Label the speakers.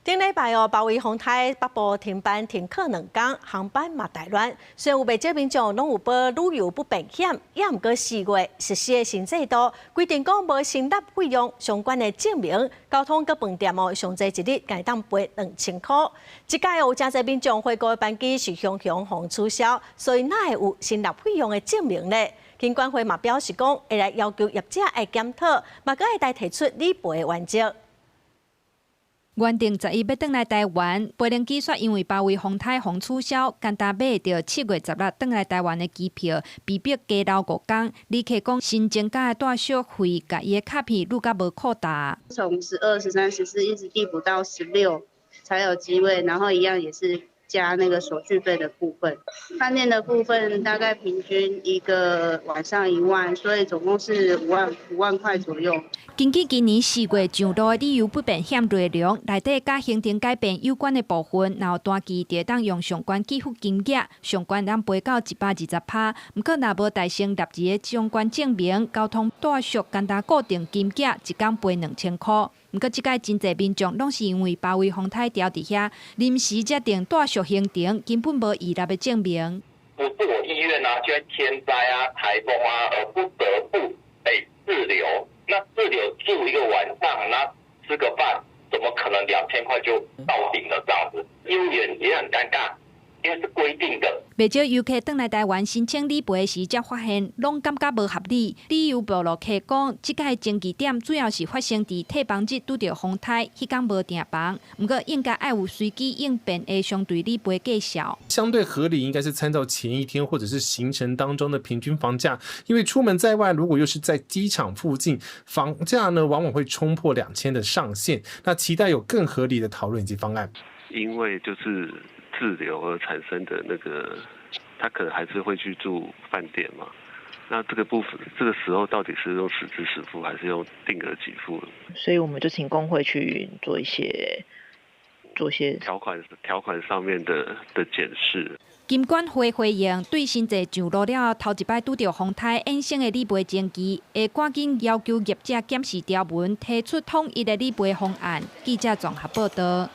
Speaker 1: 頂禮拜哦，包圍風颱北部停班停課2工，航班嘛大亂。雖然有袂少民眾攏有報旅遊不便險，也毋過4月實施的新制度規定講無申納費用相關的證明，交通佮飯店哦，上濟一日會當賠2000箍。這擺有誠濟民眾回國的班機是雄雄予取消，所以哪會有申納費用的證明呢？金管會嘛表示講，會來要求業者愛檢討，嘛閣會來提出理賠的原則。
Speaker 2: 原定11欲轉來台灣，飛行機卻因為包圍風颱予取消，干焦買著7月16轉來台灣的機票，被迫加留5工。旅客講新增加的住宿費，共伊的卡片愈較無擴大。
Speaker 3: 從12、13、14一直遞補到16才有機會，然後一樣也是加那個手續費的部分。飯店的部分大概平均一個晚上1萬，所以總共是5萬塊左右。
Speaker 2: 根據今年4月上路的旅遊不便險內容，內底佮行程改變有關的部分，若有單據，就會當用上懸給付金額，上懸通賠到120%。毋過若無帶申納字的相關證明，交通住宿干焦固定金額，一工賠2000箍。毋過這擺真濟民眾攏是因為包圍風颱牢佇遐，臨時才訂住宿行程，根本無預納的證明。
Speaker 4: 不是我意願啊，就天災啊、颱風啊，而不得不被滯留。那滯留住一個晚上，那吃個飯，怎麼可能2000塊就到頂了？這樣子，業務員也很尷尬，因為是規定的。
Speaker 2: 袂少遊客轉來台灣申請理賠時，才發現攏感覺無合理。旅遊部落客講，這擺爭議點主要是發生佇退房日拄著風颱，彼工無訂房。毋過應該愛有隨機應變的相對理賠價數。
Speaker 5: 相對合理應該是參照前一天或者是行程當中的平均房價，因為出門在外，如果又是在機場附近，房價呢往往會衝破2000的上限。那期待有更合理的討論以及方案。
Speaker 6: 因為就是滯留而產生的那個，他可能還是會去住飯店嘛。那這個部分，這個時候到底是用實支實付，還是用定額給付？
Speaker 7: 所以我們就請工會去做一些
Speaker 6: 條款上面的檢視。
Speaker 2: 金管會回應，對新制上路了後，頭一擺拄著風颱衍生的理賠爭議，會趕緊要求業者檢視條文，提出統一的理賠方案。記者綜合報道。